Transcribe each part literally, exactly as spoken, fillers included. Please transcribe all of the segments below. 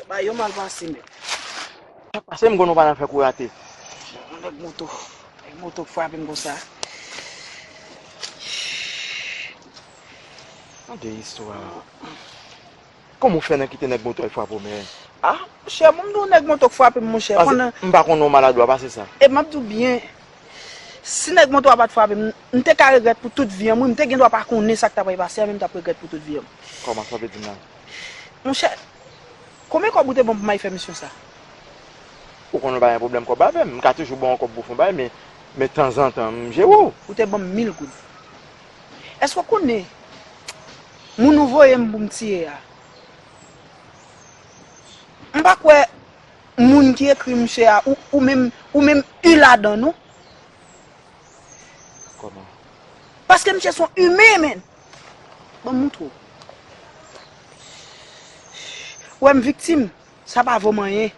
Ba yo mal pase, men. Sa pase, m konn ou pa nan fè kou rate. Yon nèg moto. Nèg moto k frape m konsa. Tande istwa. Kòman w fè nan kite nèg moto a frape w, men? Ah, monchè, mwen m di w nèg moto k frape m, monchè. Pase, pandan m pa konn non maladwa, pase sa. E m ap di w byen, si nèg moto a pa t frape m, m te ka regrèt pou tout vi an m, wi, m te gen dwa pa konnen sa k t ap pase a, men m t ap regrèt pou tout vi an m. Kòman sa w vle di m la? Monchè, konbyen kòb ou te ban m pou m al fè misyon sa? Ou konnen w pa gen pwoblèm kòb avè m. M ka toujou ba w yon kòb pou w fè yon bagay, men, men tanzantan, m jere w. Ou te ban m mil goud. Èske w konnen moun ou voye m pou m tiye a? M pa kwè moun ki ekri misye a, ou, ou menm, ou menm u ladan, non. Kòman? Paske misye se yon imen, men. Ban m montre w. Ou wè m viktim, sa pa vo m anyen.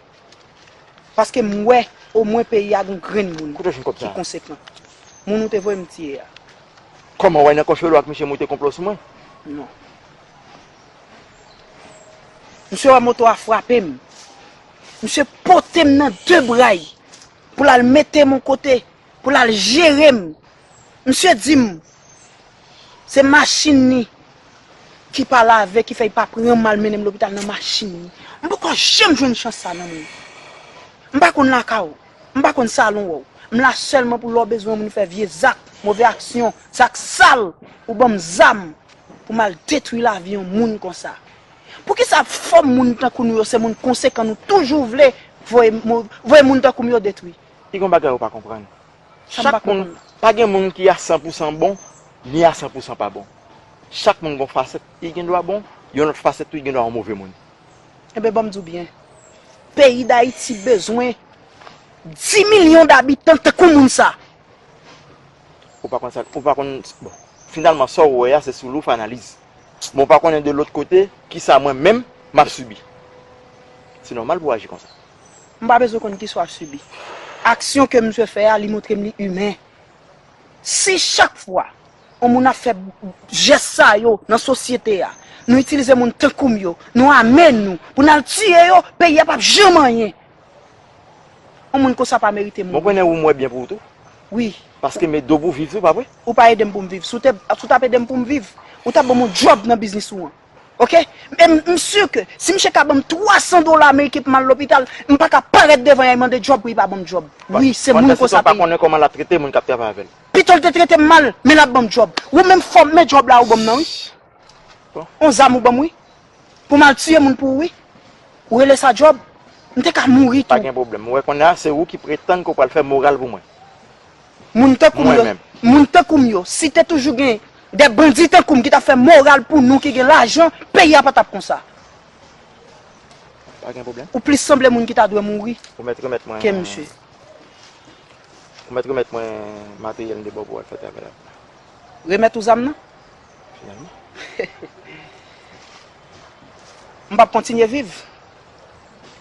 Paske m wè, omwen peyi a gon grenn moun ki konsekan. Kote w jwenn kòb sa? Moun ou te voye m tiye a. Kòman w wè nan kòcholo ak misye moute konplo sou mwen? Non. Misye wè moto a frape m. Misye pote m nan de bra l pou l al mete m yon kote, pou l al jere m. Misye di m, se machin li ki pa lave, ki fè l pa pran m al mennen m lopital nan machin li. M poko janm jwenn chans sa nan men w. M pa konn lakay w. M pa konn salon w. M la sèlman pou lè w bezwen moun fè vye zak, move aksyon, zak sal, ou ban m zam pou m al detwi lavi yon moun konsa. Poukisa fò moun tankou nou yo, se moun konsekan nou toujou vle voye mo-, voye moun tankou m yo detwi? Li gen yon bagay ou pa konprann. Sa m pa konprann. Chak moun, pa gen moun ki a san pou san bon, ni a san pou san pa bon. Chak moun gon fasèt, li gen dwa bon, yon lòt fasèt tou, li gen dwa yon move moun. Enben, ban m di w byen, peyi Dayiti bezwen dis milyon dabitan tankou moun sa. Ou pa konn sa, ou pa konn, bon, finalman, sa w wè a, se sou li w fè analiz. Men w pa konnen de lòt kote, kisa mwen menm, m ap sibi. Se nòmal pou w aji konsa. M pa bezwen konn kisa w ap sibi. Aksyon ke misye fè a, li montre m li imen. Si chak fwa yon moun ap fè jès sa yo nan sosyete a, nou itilize moun tankou m yo, nou ame nou pou n al tiye yo, peyi a p ap janm anyen. Yon moun konsa pa merite mouri. Bon, konnen ou m wè byen pou ou tou. Wi. Paske m ede w pou w viv tou, pa vre? Ou pa ede m pou m viv. Si w te, si w t ap ede m pou m viv, ou t ap ban m yon djòb nan biznis ou an. Oke? E m, m si ke si misye ka ban m twa san dola ameriken pou m al lopital, m pa ka parèt devan y al mande djòb pou li pa ban m djòb. Wi, se moun konsa peyi. Paske sa w pa konnen kòman l ap trete moun k ap travay avè l. Pito l te trete m mal, men l ap ban m djòb. Ou menm fò m men djòb la ou ban m nan, wi. Bon. On zam ou ban m, wi. Pou m al tiye moun pou ou, wi. Ou rele sa djòb? M te ka mouri tou. Pa gen pwoblèm. Ou wè kounye a, se ou ki pretann ke w pral fè moral pou mwen. Moun tankou m yo, moun tankou m yo, si te toujou gen de bandi tankou m ki t ap fè moral pou nou ki gen lajan, peyi a pa t ap konsa. Pa gen pwoblèm. Ou plis sanble moun ki ta dwe mouri ke misye. Ou mèt remèt mwen materyèl m te ba w pou w al fè travay la. Remèt ou zam nan? Finalman. M p ap kontinye viv.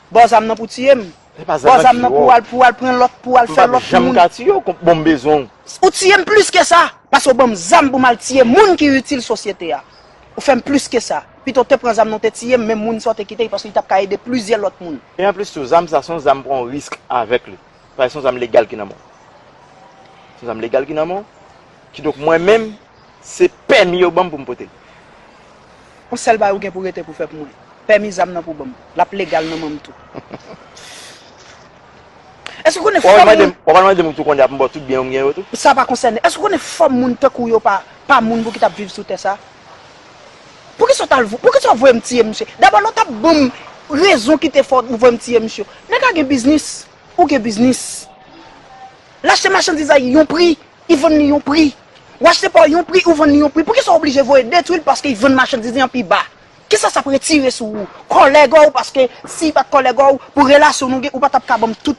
Ba w zam nan pou tiye m. Ba w zam nan pou w al, pou w al pran lòt, pou w al fè lòt moun. M p ap janm ka tiye w, bon, m bezwen w. Ou tiye m plis ke sa, paske w ban m zam pou m al tiye moun ki itil sosyete a. Ou fè m plis ke sa. Pito w te pran zam nan, w te tiye m, menm moun sa w te kite, paske li t ap ka ede plizyè lòt moun. E anplis tou, zam sa se yon zam m pran yon risk avèk li. Paske se yon zam legal ki nan men w. Se yon zam legal ki nan men w. Kidonk, mwen menm, se pèmi yo ban m pou m pote l. Yon sèl bagay ou gen pou rete pou fè pou mwen. Pèmi zam nan pou ban m. L ap legal nan men m tou. Èske w konnen fòm moun... W ap mande m tou kounye a pou m ba w tout byen yo m gen yo tou? Sa pa konsène. Èske w konnen fòm moun tankou w yo pa, pa moun pou ki t ap viv sou tè sa? Poukisa w t al vo-, poukisa w voye m tiye misye? Dabò, lè w t ap ban m rezon ki te fè w voye m tiye misye. Nèg la gen biznis. Ou gen biznis. L achte machandiz la yon pri, li vann li yon pri. Ou achte pa w yon pri, ou vann li yon pri. Poukisa w oblije voye detwi l paske li vann machandiz li an pi ba? Kisa sa ap retire sou ou? Kòlèg ou, paske si li pa t kòlèg ou, pou relasyon nou gen, ou pa t ap ka ban m tout,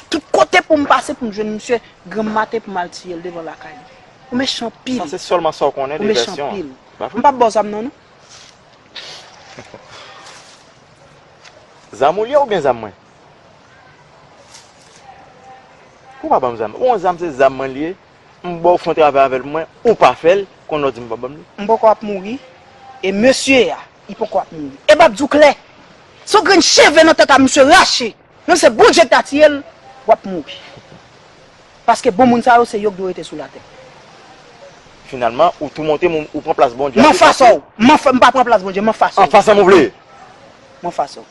tout kote pou m pase pou m jwenn misye granm maten pou m al tiye l devan lakay li. Ou mechan anpil. Sa se sèlman sa w konnen de vèsyon an. Ou mechan anpil. M p ap ba w zam nan, non. Zam ou l ye oubyen zam mwen? Ou pa ban m zam. Ou yon zam, se zam mwen l ye. M ba w fè yon travay avè l pou mwen, ou pa fè l, kounye a w di m pa ban m li. M poko ap mouri. E mesye a, li poko ap mouri. E m ap di w klè, Si yon grenn cheve nan tèt a misye rache, menm se Bondye ki ta tiye l, w ap mouri. Paske bon moun sa yo, se yo ki dwe rete sou latè. Finalman, ou tou monte, ou pran plas Bondye. M anfas w. M anf-, m pa pran plas Bondye, m anfas w. Anfas an mouvle. M anfas w.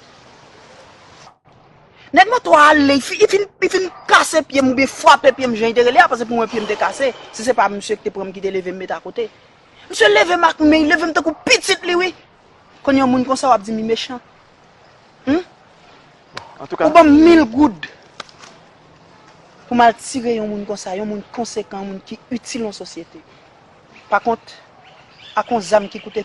Nèg moto a ale, li fi-, li fin, li fin kase pye m oubyen frape pye m jan li te rele a, paske pou mwen pye m te kase. Si se pa misye ki te pran m ki te leve m met akote. Misye leve m ak men, li leve m tankou pitit li wi. Kounye a yon moun konsa w ap di m li mechan. Hmm? Antouka, Ou ban m mil goud pou m al tire yon moun konsa, yon moun konsekan, yon moun ki itil yon sosyete. Pakont, ak yon zam ki koute